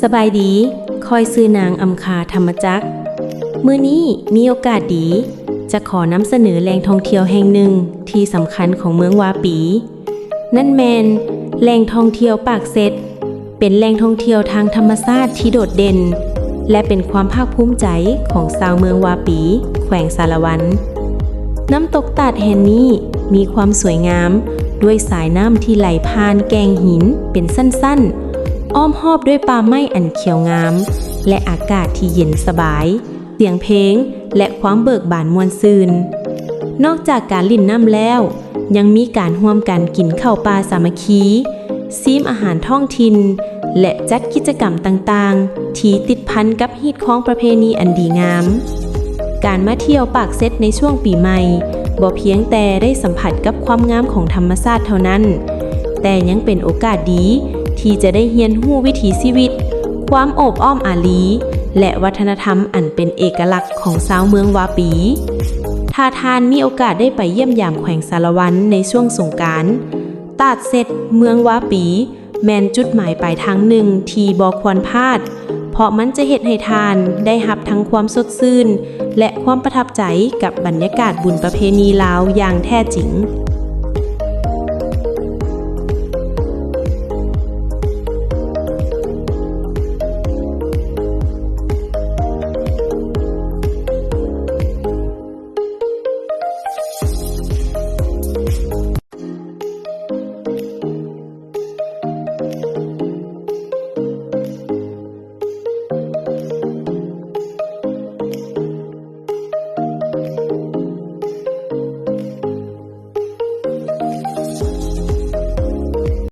ສະບາຍດີ, ຂ້ອຍຊື່ນາງ ອຳຄາ ທຳມະຈັກ. ມື້ນີ້ມີໂອກາດດີ ຈະຂໍນຳສະເໜີແຫຼ່ງທ່ອງທ່ຽວແຫ່ງໜຶ່ງທີ່ສຳຄັນຂອງເມືອງວາປີ ນັ້ນແມ່ນແຫຼ່ງທ່ອງທ່ຽວປາກເຊັດ, ເປັນແຫຼ່ງທ່ອງທ່ຽວທາງທຳມະຊາດທີ່ໂດດເດັ່ນ ແລະ ເປັນຄວາມພາກພູມໃຈຂອງຊາວເມືອງວາປີ ແຂວງສາລະວັນ. ນ້ຳຕົກຕາດແຫ່ງນີ້ມີຄວາມສວຍງາມ ດ້ວຍສາຍນ້ຳທີ່ໄຫຼຜ່ານແກ່ງຫີນເປັນຊັ້ນໆ, ອ້ອມຮອບດ້ວຍປ່າໄມ້ອັນຂຽວງາມ ແລະ ອາກາດທີ່ເຢັນສະບາຍ, ສຽງເພງ ແລະ ຄວາມເບີກບານມ່ວນຊື່ນ. ນອກຈາກການຫຼິ້ນນ້ຳແລ້ວ, ຍັງມີການຮ່ວມກັນກິນເຂົ້າປ່າສາມັກຄີ, ຊີມອາຫານທ້ອງຖິ່ນ ແລະ ຈັດກິດຈະກຳຕ່າງໆ ທີ່ຕິດພັນກັບຮີດຄອງປະເພນີອັນດີງາມ. ການມາທ່ຽວປາກເຊັດໃນຊ່ວງປີໃໝ່ ບໍ່ພຽງແຕ່ໄດ້ສຳຜັດກັບຄວາມງາມຂອງທຳມະຊາດເທົ່ານັ້ນ, ແຕ່ຍັງເປັນໂອກາດດີທີ່ຈະໄດ້ຮຽນຮູ້ວິຖີຊີວິດ, ຄວາມໂອບອ້ອມອາລີ ແລະ ວັດທະນະທຳອັນເປັນເອກະລັກຂອງຊາວເມືອງວາປີ. ຖ້າທ່ານມີໂອກາດໄດ້ໄປຢ້ຽມຢາມແຂວງສາລະວັນໃນຊ່ວງສົງການ, ຕາດເຊັດເມືອງວາປີ ແມ່ນຈຸດໝາຍປາຍທາງໜຶ່ງທີ່ບໍ່ຄວນພາດ, ເພາະມັນຈະເຮັດໃຫ້ທ່ານໄດ້ຮັບທັງຄວາມສົດຊື່ນ ແລະ ຄວາມປະທັບໃຈກັບບັນຍາກາດບຸນປະເພນີລາວຢ່າງແທ້ຈິງ.